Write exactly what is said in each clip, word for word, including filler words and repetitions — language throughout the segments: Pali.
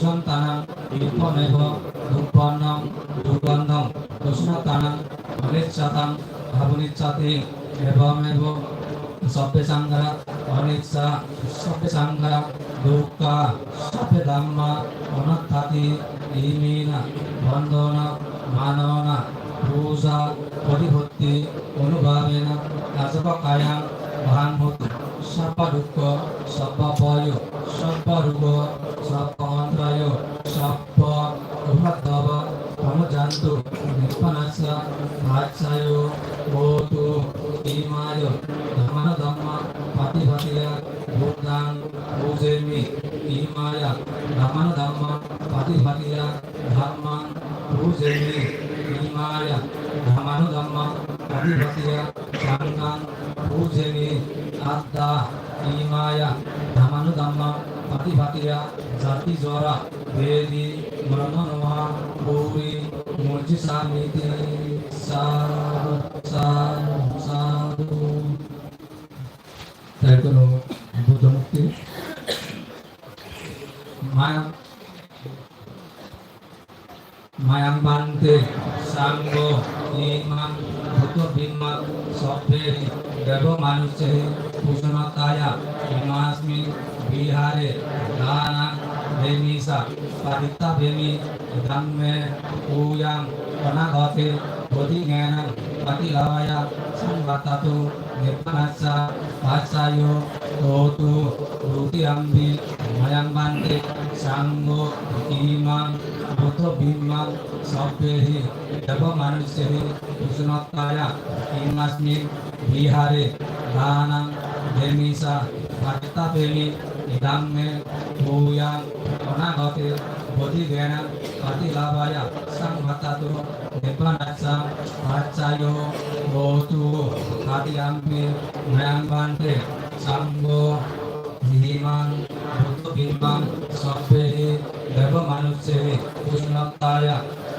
Dussantānaṃ nibbāneva dubbannaṃ dugandhaṃ, dussantānaṃ anicchataṃ avanijjati. Evameva sabbe saṅkhārā aniccā, sabbe saṅkhārā dukkhā, sabbe dhammā anattāti. Iminā vandonā mānonā pūjā paṭibhatti anubhāvena ajapakāyaṃ vahaṃ hotu. Sabba dukkha, sabba bhaya, sabba roga, sabba antarāya, sabba upaddavā pamuccantu, nibbānassa paccayo hotu. Imāya dhammānudhammapaṭipattiyā buddhaṃ pūjemi. Imāya dhammānudhammapaṭipattiyā dhammaṃ pūjemi. Imāya dhammānudhammapaṭipattiyā saṅghaṃ pūjemi. Atha imāya dhammānudhammapaṭipattiyā jāti jarā byādhi maranamāyā purimuccisāmīti. Sādhu, sādhu, sādhu. Tato no buddhamukti. Mayaṃ, mayaṃ bhante saṅgho imaṃ buddhabimbaṃ sabbehi devamanussāhi pūjanatthāya imasmiṃ vihāre dānaṃ demissa parittappemi. Idaṃ me bhūyaṃ anāgate bodhigayaṃ paṭilabhāya saṃvattatu, nibbānassa paccayo hotu. Dutiyampi mayaṃ bhante saṅgho imaṃ buddhabimbaṃ sabbehi devamanussāhi pūjanatthāya imasmiṃ vihāre dānaṃ demissa parittappemi. Idaṃ me bhūyaṃ anāgate bodhigayaṃ paṭilabhāya saṃvattatu, nibbānassa paccayo hotu. Tatiyampi mayaṃ bhante saṅgho imaṃ buddhabimbaṃ sabbehi devamanussāhi pūjanatthāya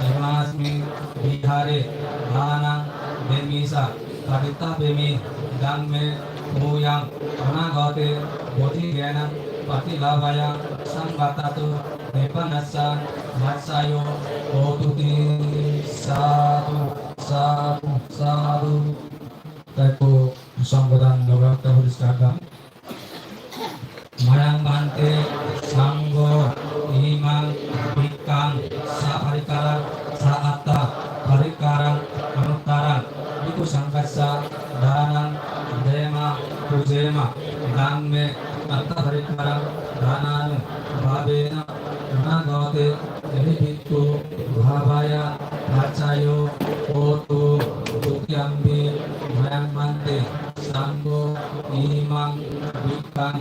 imasmiṃ vihāre dānaṃ demissa parittappemi. Idaṃ me bhūyaṃ anāgate bodhigayaṃ paṭilabhāya saṃvattatu, nibbānassa paccayo hotuti. Sādhu, sādhu, sādhu. Tato saṅghaṃ lokattha bodhisattvaṃ. Mayaṃ bhante saṅgho imaṃ bhikkhaṃ saparikkhāraṃ sāatthaparikkhāraṃ anuttaraṃ bhikkhusaṅghassa dānaṃ dema pūjema. Idaṃ me atthaparikkhāraṃ dānānubhāvena anāgate ehi bhikkhū bhāvāya paccayo hotu. Dutiyampi mayaṃ bhante saṅgho imaṃ bhikkhaṃ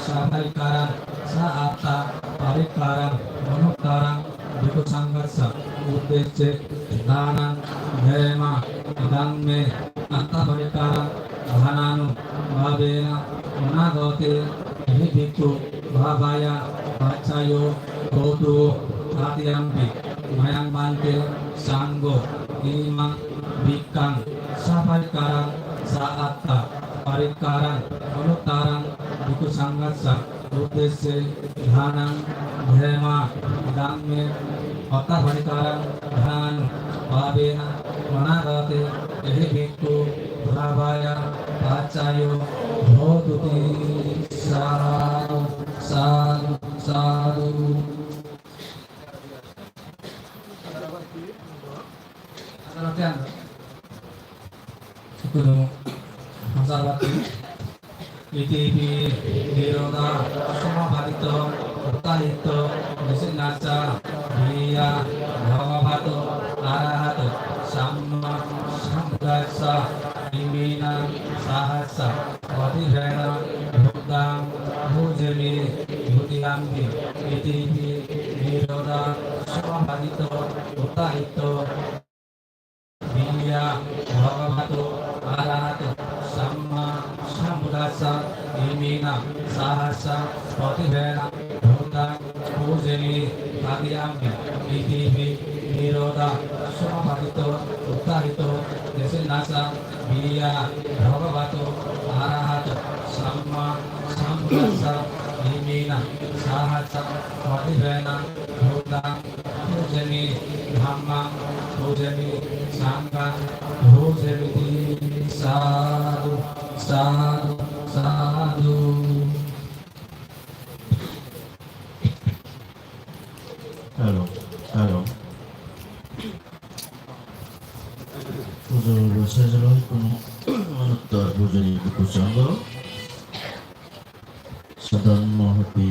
saparikkhāraṃ sāatthaparikkhāraṃ anuttaraṃ bhikkhusaṅghassa uddecce dānaṃ dema. Idaṃ me atthaparikkhāraṃ dānānubhāvena anāgate ehi bhikkhū bhāvāya paccayo hotu. Tatiyampi mayaṃ bhante saṅgho imaṃ bhikkhaṃ saparikkhāraṃ sāatthaparikkhāraṃ anuttaraṃ bhikkhusaṅghassa uddecce dānaṃ dema. Idaṃ me atthaparikkhāraṃ dānānubhāvena anāgate ehi bhikkhū bhāvāya paccayo hotuti. Sādhu, sādhu, sādhu. Sukudu. Masalah. Itipi nirodhasomapādiṭṭho uṭṭhāhiṭṭho nisinnassa viya bhagavato arahato sammāsambuddhassa. Iminā sahassa paṭibhāvena buddhaṃ pūjemi. Dutiyampi itipi nirodhasomapādiṭṭho uṭṭhāhiṭṭho viya bhagavato arahato sammāsambuddhassa. Iminā sahassa paṭibhāvena buddhaṃ pūjemi. Tatiyampi itipi nirodhasomapādiṭṭho uṭṭhāhiṭṭho nisinnassa viya bhagavato arahato sammāsambuddhassa. iminā sahassa paṭivena buddhaṃ pūjemi, dhammaṃ pūjemi, saṅghaṃ pūjemiti. Sādhu, sādhu, sādhu. Hello, hello. Pūjā vāsāya jalāhikono anuttara pūjā nikusaṅga. Sadaṃ mahati